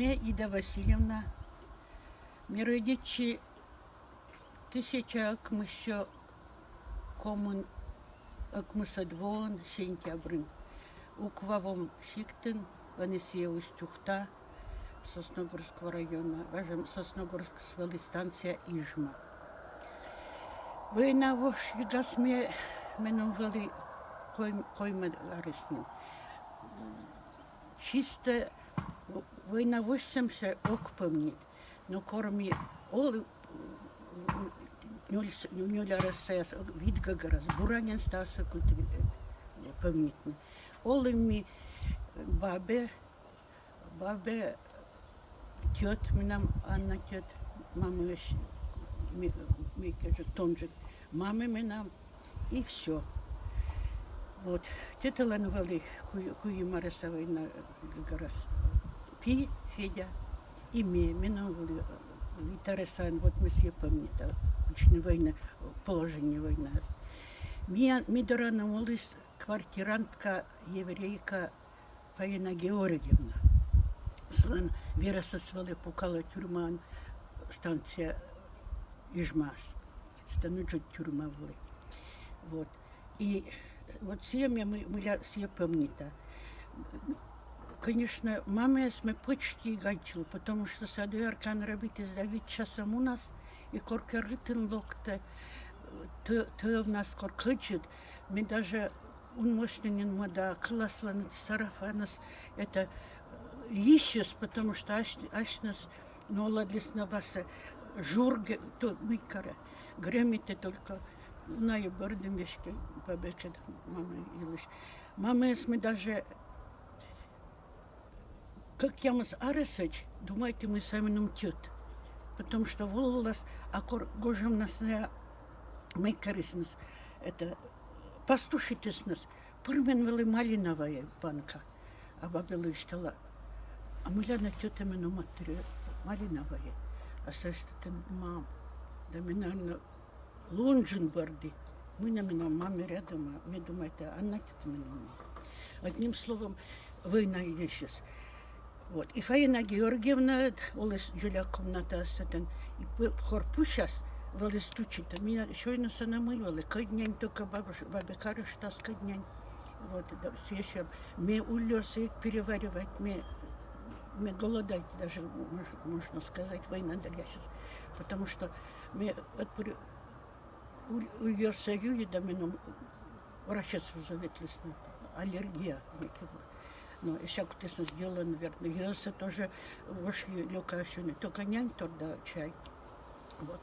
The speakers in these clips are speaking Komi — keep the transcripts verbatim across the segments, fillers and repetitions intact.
Ме Ида Васильевна, ме рӧдитчи тысяча ӧкмыссё комын ӧкмысӧд воын сентябрын Уква-Вом сиктын, ӧні сійӧ Усть-Ухта, Сосногорского района, важӧн Сосногорскысь вӧлі станция Ижма. Война вошйигас ме, менам вӧлі кой-, коймӧд арӧс нин. Чисто война восьсӧмсӧ ог помнит. Но кор ми олім нёль, нёль арӧс саяс, вит гӧгӧрас, бура нин ставсӧ кут помнитны. Олім ми бабӧ, бабӧ, тьӧт менам, Анна тьӧт, мамӧ весь, ме-, мекӧджык, тонджык. Мамӧ менам, и всё. Вот. Тьӧтӧлӧн вӧлі куи-, куим арӧса война гӧгӧрас пи, Федя, и ме, менам вӧлі вит арӧса. Вот ме сійӧ помнита, кутшӧм война, положение войнас. Миян, ми дорӧ на оліс квартирантка, еврейка Фаина Георгиевна. Сылӧн верӧсыс вӧлі пукалӧ тюрьмаын, станция Ижмаас. Сэтӧн ыджыд тюрьма вӧлі. Вот. И вот сійӧ ме, мы-, мыйла сійӧ помнита. Конечно, мамӧӧс ме почти эг аддзыл, потому что сійӧ дояркаӧн рӧбитіс да вит часӧ мунас, и коркӧ рытын локтӧ, тӧ-, тӧвнас кор кӧдзыд, ме даже ун мосьтны нин мӧда, кыласлӧн сарафаныс, это, э, йисьыс, потому что ась-, асьныс, но, ладлісны васӧ, жур ге-, то, мый карӧ, гремитӧ только, уна и бӧрдім веськыд бабӧкӧд, мамӧ йылысь. Мамӧӧс ме даже кӧкъямыс арӧсӧдз думайті, мый сійӧ менам тьӧт. Потому что волывлас, а кор гожӧмнас найӧ мый карисны, это, пастушитісны, пыр мен вӧлі малиновая банка. А бабӧлы висьтала: «А мыйла нӧ тьӧтӧ менам матырӧ малиновая?» А сійӧ висьталӧ: «Мам, да ме, наверно, лун джын бӧрді. Мый нӧ менам мамӧ рядӧма, ме думайта, Анна тьӧтӧ менам мам». Одним словом, война йӧзыс. Вот. И Фаина Георгиевна оліс дзоля комнатаас сэтӧн, и п-, кор пусяс, вӧлі стучитӧ. Миян сёйныс на мый вӧлі, кӧд нянь только бабуш-, бабӧ карыштас, кӧд нянь. Вот, да, сійӧ ещё, ме уллёсы эг переваривайт, ме, ме голодайті даже, мож-, можно сказать, война дырйи час. Потому что ме ӧтпыр уль-, уллёсӧ юи да, меным врачӧс вызовитлісны, аллергия мыйкӧ. Но сэсся кутісны йӧлӧ, наверно, йӧлсӧ тоже вошйи лёка сёйны, только нянь тор да чай. Вот.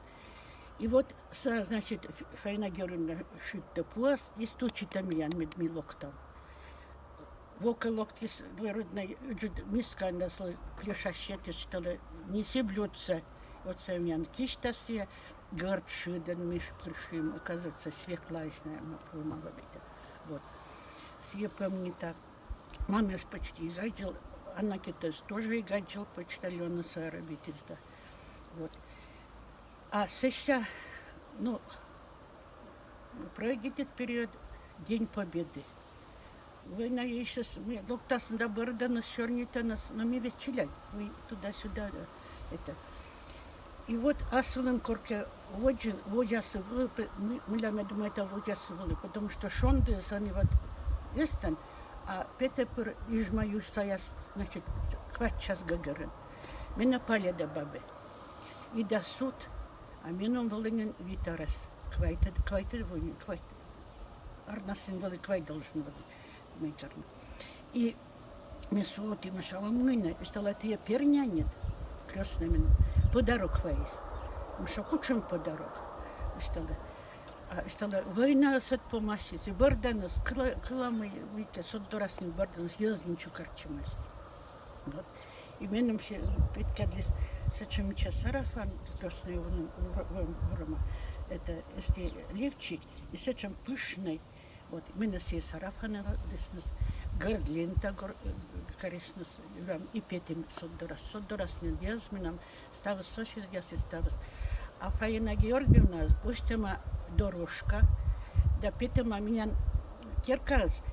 И вот сійӧ, значит, Ф-, Фаина Георгиевна шыбитӧ пуас и стучитӧ миян, мед ми локтам. Вокӧ локтіс двоюроднӧй, ыджыд мискаӧн да сылы клешаӧн сетіс, висьталӧ: «Неси блюдце». Вот сійӧ миян кисьтас сійӧ, гӧрд шыдӧн ми пыр шыим, оказывается, свеклаыс, наверно, пӧ-, помалӧ ведь. Вот. Сійӧ помнита. Мамӧс почти эг аддзыл, Анна тьӧтӧс тоже эг аддзыл, почтальонӧн сійӧ рӧбитіс да. Вот. А сэсся, ну, пройдет этот период, День Победы. Война йӧзыс, ми локтасны да бӧрдӧныс, сёрнитӧныс, но ми ведь челядь, ми туда-сюда, э, это. И вот асылын коркӧ водзын, водзас вӧлі, п-, мы-, мыйла ме думайта, водзас вӧлі, потому что шондіыс ӧні вот эстӧн, а петӧ пыр Ижма ю саяс, значит, квайт час гӧгӧрын. Менӧ палӧдӧ бабӧ. Ида сут, а меным вӧлі нин вит арӧс. Квайтӧд, квайтӧд во нин, квайт. Арнас нин вӧлі квайт должен вӧлі, мый карны. И ме султі, мыша, а мый нӧ, висьтала, тайӧ пер няньыд, крёстнӧй менам, подарок вайис. Мыша, кутшӧм подарок? Висьтала. А висьтала, войнаыс ӧд помасис, и бӧрданыс, кыла-, кыла мый, мыйкӧ, соддорас нин бӧрданыс, йӧз нин чукӧртчӧмаӧсь. Вот. И меным сійӧ петкӧдліс сэтшӧм мича сарафан, крёстнӧй вурӧма, это, эсті лифчик, и сэтшӧм пышнӧй. Вот, меным сійӧ сарафаныс, гӧрд лента гор-, э, карисны, юрам, и петім соддорас. Соддорас нин йӧз менам, ставыс соседъяс и ставыс. А Фаина Георгиевнаыс босьтӧма дорожка да петӧма миян керкаыс,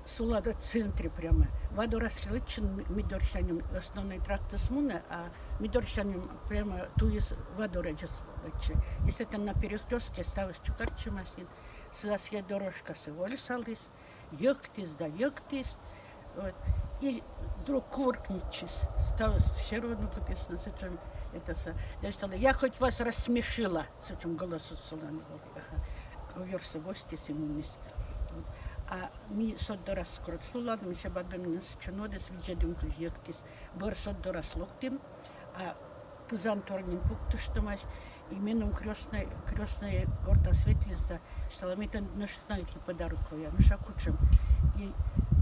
Сулада центре прямо. Ва дорас лэччан ми дорсяньым, основной трактыс мунӧ, а ми дорсяньым прямо туйыс ва дорӧдзыс лэччӧ. И сэтӧн на перекрёстке ставыс чукӧртчӧмаӧсь нин, сылы сійӧ дорожкасӧ вольсаліс, йӧктіс да йӧктіс. Вот. И вдруг кувыркнитчис. Ставыс серванутіс на сэтшӧм, это са. Я считала, я хоть вас рассмешила. Сэтшӧм голосыс сылӧн вӧлі. Ага. Ковёрсӧ восьтіс и муніс. Вот. А ми сот дорас кор сулалім, мися, бабӧ менӧ сэтшӧм нуӧдіс, видзӧдім, кыдз йӧктіс. Бӧр сот дорас локтім, а пызан тор нин пуктыштӧмаӧсь, и меным крёстнӧй, крёстнӧй гортас ветліс да шуӧ, ме тэнӧ нӧшта ӧти подарок вая, мися, кутшӧм. И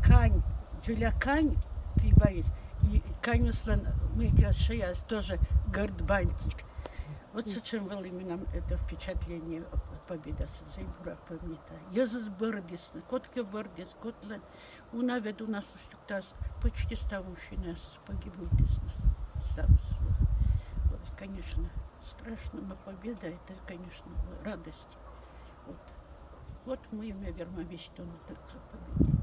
кань, дзоля кань пи вайис, и каньыслӧн мыйкӧ шӧяс тоже гӧрд бантик. Вот сэтшӧм вӧлі менам это впечатление от Победаса, зэй бура помнита. Йӧзыс бӧрдісны, кодкӧ бӧрдіс, кодлӧн уна, ведь у нас Устюгтас почти став мужчинаясыс погибнитісны, ставыс. Вот, конечно, страшно, но победа это, конечно, радость. Вот. Вот мый ме верма висьтавны только о победе.